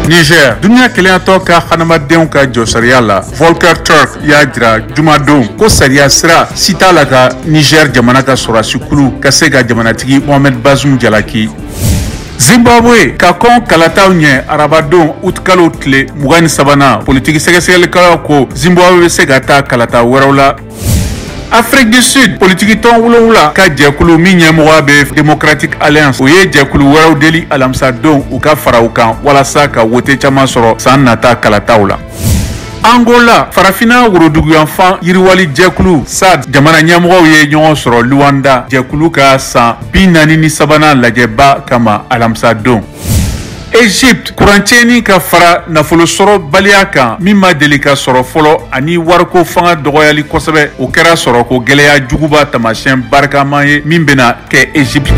Niger, duniya kelenyatɔ ka hadamadenw ka jɔsariya la, Volker Turk y'a jira jumadon ko sariya sira si t'a la ka Niger jamana ka sɔrɔdasikulu ka se ka jamanatigi Mohamed Bazoum jalaki. Zimbabwe, ka kɔn kalataw ɲɛ arabadon utikalo tile 23nan, politiki sɛgɛsɛgɛlikɛlaw ko Zimbabwe bɛ se ka taa kalata wɛrɛw la. Afrique du Sud, politiki tɔn 7 ka jɛkulu min ɲɛmɔgɔya bɛ Democratic Alliance, o ye jɛkulu wɛrɛw deli alamisadon u ka fara u kan walasa ka wote caman sɔrɔ san nata kalataw la. Angola, Farafinna woroduguyanfan yiriwali jɛkulu SADC jamana ɲɛmɔgɔw ye ɲɔgɔn sɔrɔ Luanda jɛkulu ka san 43nan lajɛba kama alamisadon. Egypte, kurancɛni ka fara nafolo sɔrɔ baliya kan min ma deli ka sɔrɔ fɔlɔ ani wariko fanga dɔgɔyali kosɛbɛ, o kɛra sɔrɔko gɛlɛya juguba taamasiyɛn barikama ye min bɛna kɛ Egypte.